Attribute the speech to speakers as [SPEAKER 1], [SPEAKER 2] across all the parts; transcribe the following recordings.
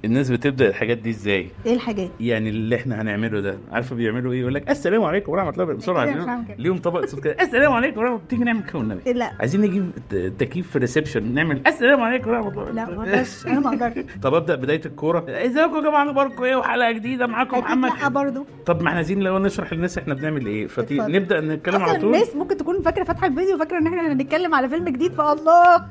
[SPEAKER 1] الناس بتبدا الحاجات دي ازاي؟
[SPEAKER 2] ايه الحاجات؟
[SPEAKER 1] يعني اللي احنا هنعمله ده، عارفه بيعملوا ايه؟ يقول لك السلام عليكم ورحمة الله وبركاته
[SPEAKER 2] أكيد
[SPEAKER 1] بسرعه.
[SPEAKER 2] مش هعمل كده.
[SPEAKER 1] ليهم طبق صوت كده، السلام عليكم ورحمة الله. تيجي نعمل كده والنبي.
[SPEAKER 2] لا.
[SPEAKER 1] عايزين نجيب تكييف في reception، نعمل السلام عليكم ورحمة الله.
[SPEAKER 2] لا، ما اقدرش، انا ما اقدرش.
[SPEAKER 1] طب ابدا بداية الكوره. ازيكم يا جماعه، اخباركم ايه؟ وحلقه جديدة معاكم
[SPEAKER 2] أكيد.
[SPEAKER 1] محمد.
[SPEAKER 2] لا برضه.
[SPEAKER 1] طب ما احنا عايزين الاول نشرح للناس احنا بنعمل ايه.
[SPEAKER 2] اتفضل.
[SPEAKER 1] نبدا نتكلم
[SPEAKER 2] اصلا
[SPEAKER 1] على طول.
[SPEAKER 2] الناس ممكن تكون فاكره فاتحة الفيديو فاكره ان احنا هنتكلم على فيلم جديد، فالله.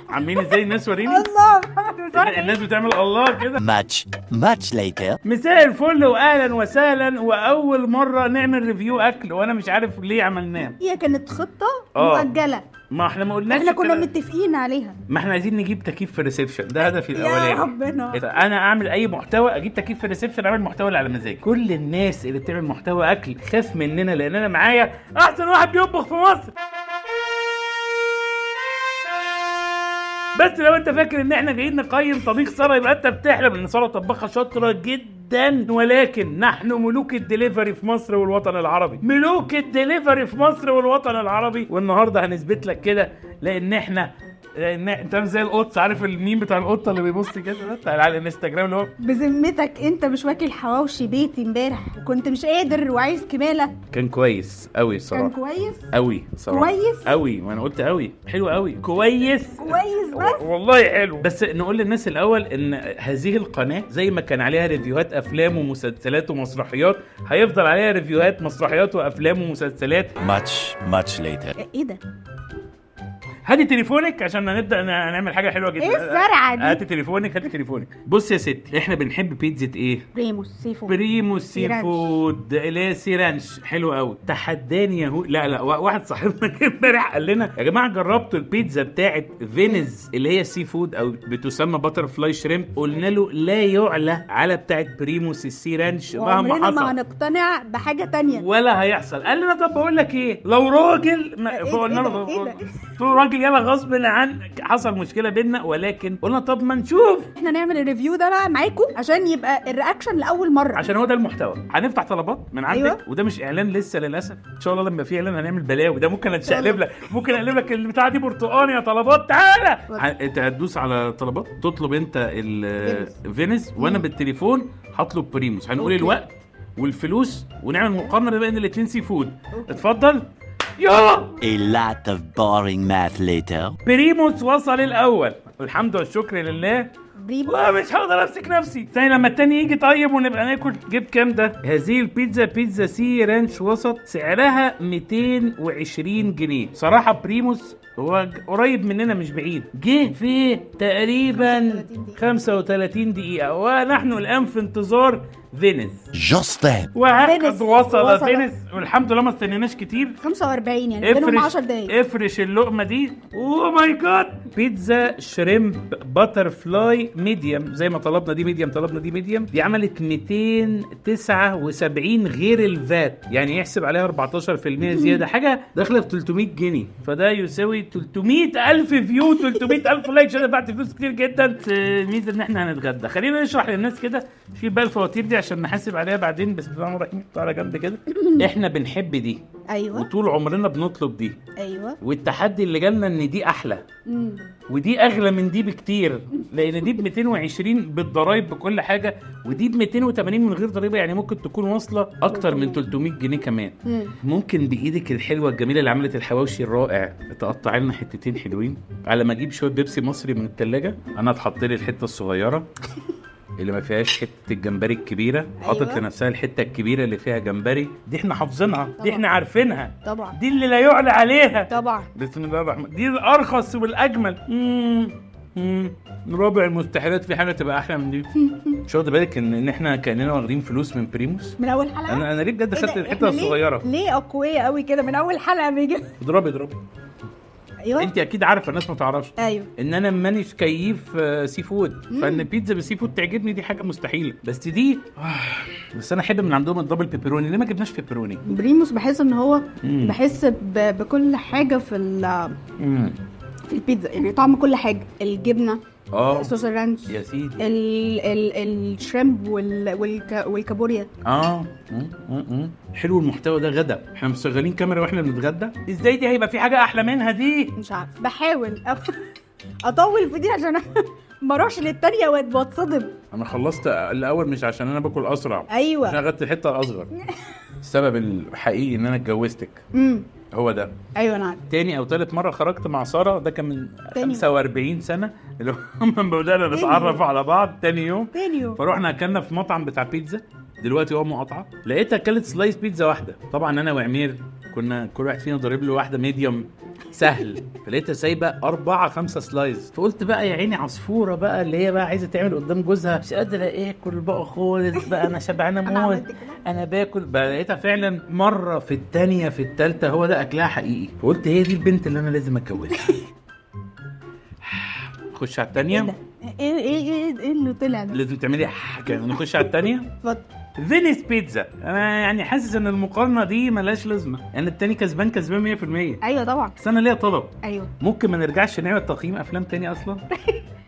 [SPEAKER 1] عاملين ازاي الناس؟ وريني.
[SPEAKER 2] الله، محمد بيتفرج.
[SPEAKER 1] الناس بتعمل الله كده.
[SPEAKER 3] Much, much later.
[SPEAKER 1] مساء الفل واهلا وسهلا، واول مرة نعمل review اكل وانا مش عارف ليه عملناه.
[SPEAKER 2] هي كانت خطه مؤجله.
[SPEAKER 1] ما احنا ما قلناش
[SPEAKER 2] احنا كنا
[SPEAKER 1] كده.
[SPEAKER 2] متفقين عليها.
[SPEAKER 1] ما احنا عايزين نجيب تكييف في reception، ده هدفي
[SPEAKER 2] يا
[SPEAKER 1] الاولاني.
[SPEAKER 2] ربنا.
[SPEAKER 1] انا اعمل اي محتوى اجيب تكييف في reception، اعمل محتوى اللي على مزاجي. كل الناس اللي بتعمل محتوى اكل خاف مننا، لان انا معايا احسن واحد بيطبخ في مصر. بس لو انت فاكر ان احنا جايين نقيم طبيخ ساره يبقى انت بتحلم، ان ساره طباخه شاطرة جدا، ولكن نحن ملوك الدليفري في مصر والوطن العربي، ملوك الدليفري في مصر والوطن العربي. والنهارده هنثبت لك كده، لان انت عامل زي القط، عارف الميم بتاع القطة اللي بيبص كده ده بتاع على الانستجرام اللي هو
[SPEAKER 2] بذمتك انت مش واكل حواوشي بيتي امبارح وكنت مش قادر وعايز كماله؟
[SPEAKER 1] كان كويس قوي الصراحه.
[SPEAKER 2] كان كويس
[SPEAKER 1] قوي صراحه.
[SPEAKER 2] كويس؟
[SPEAKER 1] قوي، ما انا قلت قوي، حلو قوي، كويس
[SPEAKER 2] كويس بس.
[SPEAKER 1] والله حلو. بس نقول للناس الاول ان هذه القناة زي ما كان عليها review هات افلام ومسلسلات ومسرحيات، هيفضل عليها review هات مسرحيات وافلام ومسلسلات.
[SPEAKER 3] Much, much later.
[SPEAKER 2] ايه ده؟
[SPEAKER 1] هاتي تليفونك عشان هنبدا نعمل حاجة حلوة جدا.
[SPEAKER 2] ايه الزرعه دي؟
[SPEAKER 1] هاتي تليفونك، هاتي تليفونك. بص يا ستي، احنا بنحب بيتزا ايه؟
[SPEAKER 2] بريموس seafood.
[SPEAKER 1] بريموس sea
[SPEAKER 2] sea ranch.
[SPEAKER 1] food اللي هي sea ranch. حلو قوي. تحداني يهو، لا لا، واحد صاحبنا امبارح قال لنا يا جماعة جربتوا البيتزا بتاعت فينيز اللي هي seafood او بتسمى butterfly shrimp؟ قلنا له لا يعلى على بتاعت بريموس ال sea ranch مهما
[SPEAKER 2] وعمرنا ما
[SPEAKER 1] حصل
[SPEAKER 2] هنقتنع بحاجة تانية.
[SPEAKER 1] ولا هيحصل. قال لنا طب بقول لك ايه، لو راجل ما...
[SPEAKER 2] إيه
[SPEAKER 1] فقلنا
[SPEAKER 2] ده؟
[SPEAKER 1] له،
[SPEAKER 2] إيه ده؟
[SPEAKER 1] قلت له راجل يلا غصب عنك. حصل مشكلة بينا، ولكن قلنا طب ما نشوف.
[SPEAKER 2] احنا نعمل ال review ده بقى معاكم عشان يبقى ال reaction لاول مره.
[SPEAKER 1] عشان هو ده المحتوى. هنفتح طلبات من عندك.
[SPEAKER 2] أيوة.
[SPEAKER 1] وده مش اعلان لسه للاسف، ان شاء الله لما في اعلان هنعمل بلاوي. ده ممكن اتشقلب لك، ممكن اقلب لك البتاعه دي برتقان يا طلبات. تعالى انت هتدوس على طلبات، تطلب انت الفينيس، وانا بالتليفون هطلب بريموس. هنقول
[SPEAKER 2] okay.
[SPEAKER 1] الوقت والفلوس ونعمل مقارنة بين الاثنين seafood.
[SPEAKER 2] okay.
[SPEAKER 1] اتفضل يلا.
[SPEAKER 3] A lot of boring math later.
[SPEAKER 1] بريموس وصل الاول، الحمد والشكر لله.
[SPEAKER 2] بريموس.
[SPEAKER 1] لا مش هقدر امسك نفسي ثاني لما التاني يجي. طيب ونبقى ناكل. جيب كام ده؟ هذه البيتزا بيتزا sea ranch وسط، سعرها 220 جنيه. صراحة بريموس هو قريب مننا مش بعيد، جه في تقريبا 35 دقيقة، ونحن الآن في انتظار فينيس.
[SPEAKER 3] Just then.
[SPEAKER 1] وهكذا
[SPEAKER 2] فينيس
[SPEAKER 1] وصل
[SPEAKER 2] وصل.
[SPEAKER 1] فينيس، والحمد لله ما استنيناش كتير.
[SPEAKER 2] 45 يعني بينهم
[SPEAKER 1] افرش
[SPEAKER 2] 10 دقايق.
[SPEAKER 1] افرش اللقمة دي. oh my God، بيتزا shrimp butterfly medium زي ما طلبنا، دي medium، طلبنا دي medium. دي عملت 279 غير ال VAT، يعني يحسب عليها 14% زياده، حاجة داخله في 300 جنيه، فده يساوي 300 الف view، 300 الف like. عشان دفعت فلوس كتير جدا. بس الميزة ان احنا هنتغدى. خلينا نشرح للناس كده، شيل بقى الفواتير دي عشان نحاسب عليها بعدين. بسم الله الرحمن الرحيم، على جنب كده. احنا بنحب دي وطول عمرنا بنطلب دي. والتحدي اللي جالنا ان دي احلى ودي اغلى من دي بكتير، لان دي ب 220 بالضرايب بكل حاجه، ودي ب 280 من غير ضريبه، يعني ممكن تكون واصله اكتر من 300 جنيه كمان. ممكن بايدك الحلوة الجميلة اللي عملت الحواوشي الرائع تقطع لنا حتتين حلوين على ما اجيب شوية بيبسي مصري من الثلاجة. انا اتحط لي الحتة الصغيرة اللي ما فيهاش حتة الجمبري الكبيره، حاطط لنفسها الحتة الكبيرة اللي فيها جمبري. دي احنا حافظينها، دي احنا عارفينها، دي اللي لا يعلى عليها. بسم الله الرحمن، دي الارخص والاجمل. رابع المستحيلات في حاجة تبقى احلى من دي. مش واخد بالك ان احنا كاننا واخدين فلوس من بريموس
[SPEAKER 2] من اول حلقة؟
[SPEAKER 1] انا ليه بجد
[SPEAKER 2] إيه ده؟
[SPEAKER 1] خدت الحتة
[SPEAKER 2] إحنا
[SPEAKER 1] الصغيرة؟
[SPEAKER 2] ليه اقوياء قوي كده من اول حلقة بيجي؟
[SPEAKER 1] اضربي اضربي. انت اكيد عارفه، الناس ما تعرفش ان انا مانيش كيف seafood، فان بيتزا بال seafood تعجبني دي حاجة مستحيلة. بس دي بس انا احب من عندهم ال double pepperoni. ليه ما جبناش بيبروني؟
[SPEAKER 2] بريموس بحس ان هو بحس بكل حاجة في البيتزا، يعني طعم كل حاجة، الجبنة، صوص ال ranch،
[SPEAKER 1] يا سيدي،
[SPEAKER 2] ال shrimp والكابوريا.
[SPEAKER 1] مم. مم. مم. حلو المحتوى ده. غدا احنا مش شغالين كاميرا واحنا بنتغدى. ازاي دي هيبقى في حاجة احلى منها دي؟
[SPEAKER 2] مش عارف، بحاول اطول في دي عشان ما اروحش للتانيه واتصدم.
[SPEAKER 1] انا خلصت الاول مش عشان انا باكل اسرع،
[SPEAKER 2] ايوه،
[SPEAKER 1] عشان اخدت الحتة الاصغر. السبب الحقيقي ان انا اتجوزتك هو ده.
[SPEAKER 2] ايوه انا عارفه.
[SPEAKER 1] تاني او تالت مرة خرجت مع ساره، ده كان من 45 سنة اللي هو من بدانا نتعرف على بعض. تاني يوم فروحنا اكلنا في مطعم بتاع بيتزا، دلوقتي هو مقاطعه. لقيتها اكلت slice بيتزا واحدة، طبعا انا وعمير كنا كل واحد فينا ضارب له واحدة medium سهل، فلقيتها سايبه 4 5 slice. فقلت بقى يا عيني عصفوره بقى اللي هي بقى عايزه تعمل قدام جوزها مش قادرة اكل بقى خالص بقى، انا شبعانه موت، انا باكل بقى. لقيتها فعلا مرة في الثانية في الثالثة هو ده اكلها حقيقي. فقلت هي دي البنت اللي انا لازم اتجوزها. خش على الثانية.
[SPEAKER 2] ايه ايه ايه ايه اللي طلع ده؟
[SPEAKER 1] لازم تعملي حاجة. نخش على الثانية.
[SPEAKER 2] اتفضل.
[SPEAKER 1] فينيس بيتزا. انا يعني حاسس ان المقارنة دي ملهاش لازمه، يعني التاني كسبان 100%.
[SPEAKER 2] ايوه طبعا.
[SPEAKER 1] بس انا ليا طلب.
[SPEAKER 2] ايوه.
[SPEAKER 1] ممكن ما نرجعش نعمل تقييم افلام تاني اصلا؟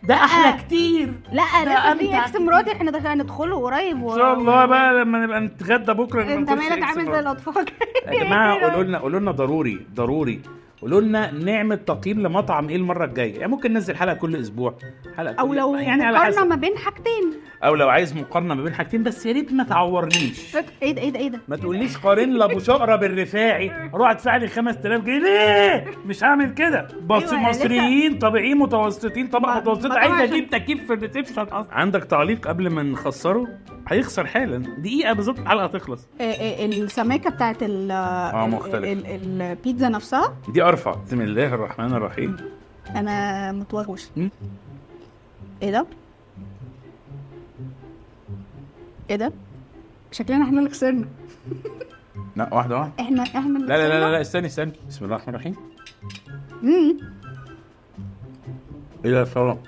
[SPEAKER 1] ده احلى كتير.
[SPEAKER 2] لا لسه في اكس مراتي، احنا هندخله قريب
[SPEAKER 1] ان شاء الله بقى لما نبقى نتغدى بكره.
[SPEAKER 2] انت مالك عامل زي الاطفال؟
[SPEAKER 1] يا جماعة قولوا لنا، قولوا لنا ضروري ضروري قولوا لنا نعمل تقييم لمطعم ايه المرة الجاية. يعني ممكن ننزل حلقة كل اسبوع، حلقة
[SPEAKER 2] او لو يعني على مقارنة ما بين حاجتين،
[SPEAKER 1] او لو عايز مقارنة ما بين حاجتين، بس يا ريت ما تعورنيش.
[SPEAKER 2] ايه ده ايه ده ايه ده؟
[SPEAKER 1] ما تقوليش قارن لابو شقرة بالرفاعي اروح ادفع لي 5000 جنيه ليه؟ مش هعمل كده. بس أيوة مصريين طبيعيين متوسطين، طبقه متوسطه، عايز اجيب تكييف في ال reception اصلا. عندك تعليق قبل ما نخسره؟ هيخسر حالا، دقيقة بالظبط الحلقة تخلص.
[SPEAKER 2] السماكه بتاعت
[SPEAKER 1] مختلف.
[SPEAKER 2] البيتزا نفسها
[SPEAKER 1] دي ارفع. بسم الله الرحمن الرحيم.
[SPEAKER 2] انا متوغوش. ايه ده؟ ايه ده؟ شكلنا احنا اللي خسرنا.
[SPEAKER 1] لا واحدة واحدة،
[SPEAKER 2] احنا اللي
[SPEAKER 1] لا لا لا لا استني استني. بسم الله الرحمن الرحيم. ايه ده يا ساره؟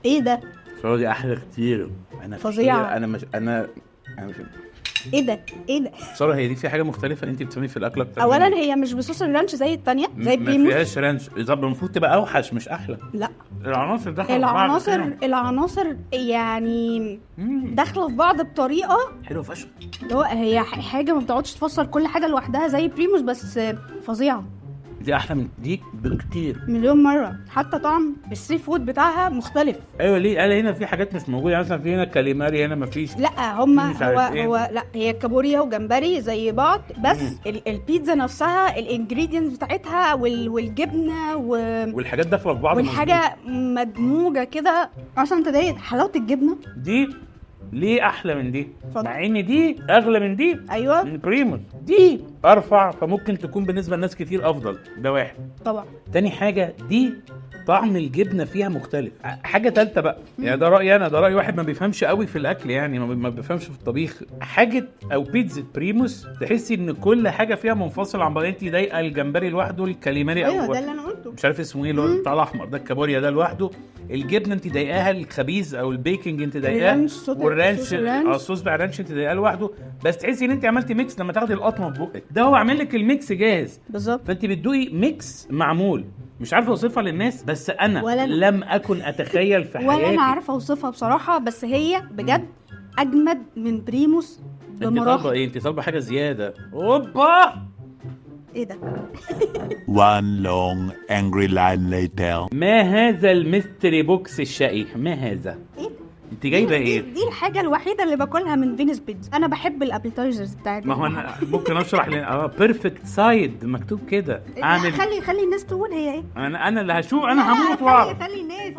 [SPEAKER 2] ايه ده؟
[SPEAKER 1] ساره دي احلى كتير. انا
[SPEAKER 2] فظيعة.
[SPEAKER 1] انا مش انا مش
[SPEAKER 2] ايه ده؟ ايه ده؟
[SPEAKER 1] ساره هي دي في حاجة مختلفة انت بتسميه في الاكلة بتاعتك؟
[SPEAKER 2] اولا هي مش بصوص ال ranch زي الثانية، زي بريموس.
[SPEAKER 1] ما فيهاش ranch. طب المفروض تبقى اوحش مش احلى.
[SPEAKER 2] لا
[SPEAKER 1] العناصر داخله في بعض.
[SPEAKER 2] العناصر يعني داخله في بعض بطريقة
[SPEAKER 1] حلوة فشخ.
[SPEAKER 2] اللي هو هي حاجة ما بتقعدش تفصل كل حاجة لوحدها زي بريموس، بس فظيعة.
[SPEAKER 1] دي احلى من دي بكتير
[SPEAKER 2] مليون مرة. حتى طعم ال seafood بتاعها مختلف.
[SPEAKER 1] ايوه ليه؟ قال هنا في حاجات مش موجودة، يعني مثلا في هنا كاليماري، هنا مفيش.
[SPEAKER 2] لا هما هو إيه؟ هو لا هي كابوريا وجمبري زي بعض، بس البيتزا نفسها ال ingredients بتاعتها والجبنه
[SPEAKER 1] والحاجات داخله في بعض،
[SPEAKER 2] والحاجة مدموجه كده. اصلا انت ضايق حلاوة الجبنة
[SPEAKER 1] دي ليه احلى من دي؟ مع ان دي اغلى من دي.
[SPEAKER 2] ايوه
[SPEAKER 1] من بريموس دي ارفع، فممكن تكون بالنسبة لناس كتير افضل. ده واحد
[SPEAKER 2] طبعا.
[SPEAKER 1] تاني حاجة دي طعم الجبنة فيها مختلف. حاجة تالتة بقى، يعني ده رايي انا، ده راي واحد ما بيفهمش قوي في الاكل، يعني ما بيفهمش في الطبيخ. حاجة او بيتزا بريموس تحسي ان كل حاجة فيها منفصلة عن بعض. انت ضايقه الجمبري لوحده، الكاليماري
[SPEAKER 2] ايوه ده اللي انا قلته،
[SPEAKER 1] مش عارف اسمه ايه اللي هو بتاع الاحمر ده، الكابوريا ده لوحده، الجبنة انت ضايقاها، الخبيز او ال baking انت ضايقاه، وال ranch الصوص بتاع ال ranch انت ضايقاه لوحده. بس تحسي ان انت عملتي mix لما تاخدي القطمه في بقك. ده هو عامل لك ال mix جاهز
[SPEAKER 2] بالظبط،
[SPEAKER 1] فانت بتدوقي mix معمول. مش عارفه اوصفها للناس، بس انا لم اكن اتخيل في حياتي
[SPEAKER 2] ولا انا عارفه اوصفها بصراحة، بس هي بجد اجمد من بريموس بمراحل.
[SPEAKER 1] انت طالبه ايه؟ انت طالبه حاجة زيادة. اوبا
[SPEAKER 2] ايه ده؟
[SPEAKER 3] One long angry line later.
[SPEAKER 1] ما هذا ال mystery box الشقي؟ ما هذا؟
[SPEAKER 2] ايه ده؟
[SPEAKER 1] انت جايبه ايه؟
[SPEAKER 2] دي الحاجة الوحيدة اللي باكلها من فينيس بيتزا. انا بحب ال appetizers بتاعتها.
[SPEAKER 1] ما هو انا ممكن اشرح perfect side مكتوب كده.
[SPEAKER 2] اعمل خلي الناس تقول هي ايه.
[SPEAKER 1] انا اللي هشوف، انا هموت واعرف.
[SPEAKER 2] خلي الناس.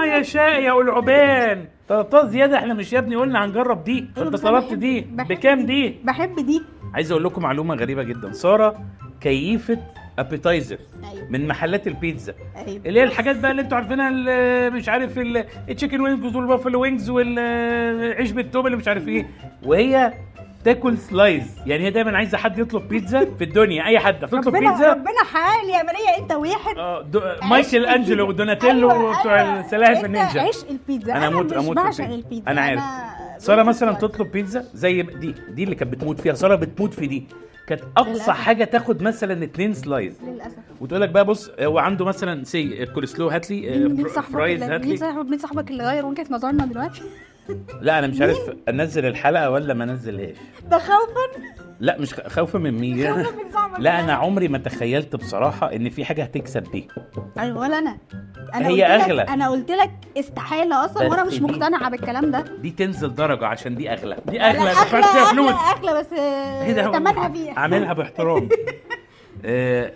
[SPEAKER 1] يا شقي يا العبان. طلبتها زيادة. احنا مش يا ابني قلنا هنجرب دي، فانت طلبت دي. بكام دي؟
[SPEAKER 2] بحب دي.
[SPEAKER 1] عايز اقول لكم معلومة غريبة جدا. ساره كيفه appetizer.
[SPEAKER 2] أيوة.
[SPEAKER 1] من محلات البيتزا.
[SPEAKER 2] أيوة.
[SPEAKER 1] اللي هي الحاجات بقى اللي انتوا عارفينها، مش عارف ال chicken wings وال buffalo wings والعيش بالتوم اللي مش عارف ايه، وهي تاكل slice. يعني هي دايما عايزه حد يطلب بيتزا في الدنيا، اي حد تطلب بيتزا.
[SPEAKER 2] ربنا حقق يا ماريا، انت واحد
[SPEAKER 1] مايكل انجلو ودوناتيلو
[SPEAKER 2] أيوة.
[SPEAKER 1] وبتوع السلاحف النينجا.
[SPEAKER 2] عشق البيتزا.
[SPEAKER 1] انا اموت
[SPEAKER 2] مش بعشق البيتزا.
[SPEAKER 1] انا عارف. ساره مثلا تطلب بيتزا زي دي اللي كانت بتموت فيها. ساره بتموت في دي. كانت اقصى
[SPEAKER 2] للأسف.
[SPEAKER 1] حاجة تاخد مثلا 2 slice
[SPEAKER 2] للاسف،
[SPEAKER 1] وتقول لك بقى بص هو عنده مثلا سي كولسلو هات لي، fries هات لي.
[SPEAKER 2] مين صاحبك اللي غير وجهه نظرنا دلوقتي؟
[SPEAKER 1] لا انا مش عارف انزل الحلقة ولا ما انزلهاش.
[SPEAKER 2] ده خوفا.
[SPEAKER 1] لا مش خوفا من مين؟
[SPEAKER 2] خوفا من زعمك.
[SPEAKER 1] لا انا عمري ما تخيلت بصراحة ان في حاجة هتكسب دي.
[SPEAKER 2] ايوه ولا انا. انا
[SPEAKER 1] هي
[SPEAKER 2] قلت لك-
[SPEAKER 1] أغلى.
[SPEAKER 2] انا قلت لك استحالة اصلا، وانا
[SPEAKER 1] بس
[SPEAKER 2] مش
[SPEAKER 1] دي-
[SPEAKER 2] مقتنعة بالكلام ده.
[SPEAKER 1] دي تنزل درجه عشان دي اغلى، دي
[SPEAKER 2] لا،
[SPEAKER 1] اغلى، ما دفعتش فيها
[SPEAKER 2] اغلى
[SPEAKER 1] فلوس.
[SPEAKER 2] اغلى بس
[SPEAKER 1] ايه ده؟
[SPEAKER 2] ثمنها فيها.
[SPEAKER 1] عاملها باحترام.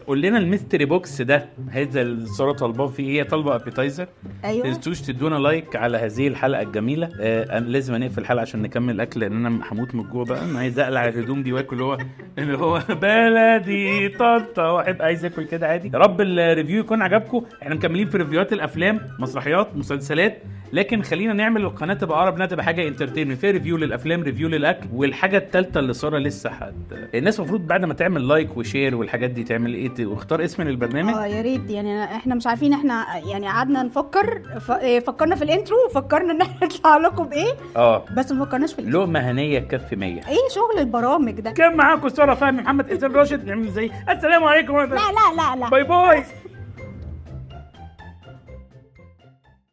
[SPEAKER 1] قول لنا ال mystery box ده، هذا الساره طالباه فيه ايه؟ هي طالبه appetizer.
[SPEAKER 2] ايوه.
[SPEAKER 1] تنسوش تدونا like على هذه الحلقة الجميلة. انا لازم نقفل الحلقة عشان نكمل اكل، لان انا هموت من الجوع بقى. انا عايز اقلع الهدوم دي واكل، اللي هو بلدي طنطا، واحب عايز اكل كده عادي. يا رب ال review يكون عجبكم. احنا مكملين في review هات الافلام، مسرحيات، مسلسلات، لكن خلينا نعمل القناة تبقى اقرب انها تبقى حاجة entertainment، فيها review للافلام، review للاكل. والحاجة الثالثة اللي ساره لسه الناس المفروض بعد ما تعمل like و share والحاجات دي تعمل ايه؟ واختار اسم للبرنامج.
[SPEAKER 2] اه يا ريت، يعني احنا مش عارفين، احنا يعني قعدنا نفكر إيه، فكرنا في ال intro وفكرنا ان احنا نطلع لكم بايه، بس ما فكرناش في الاسم.
[SPEAKER 1] لقمة هنيه تكفي 100.
[SPEAKER 2] ايه شغل البرامج ده؟
[SPEAKER 1] كان معاكم ساره فهمي، محمد حسين راشد. نعمل زي السلام عليكم ورحمة
[SPEAKER 2] لا
[SPEAKER 1] الله.
[SPEAKER 2] لا لا لا.
[SPEAKER 1] bye bye.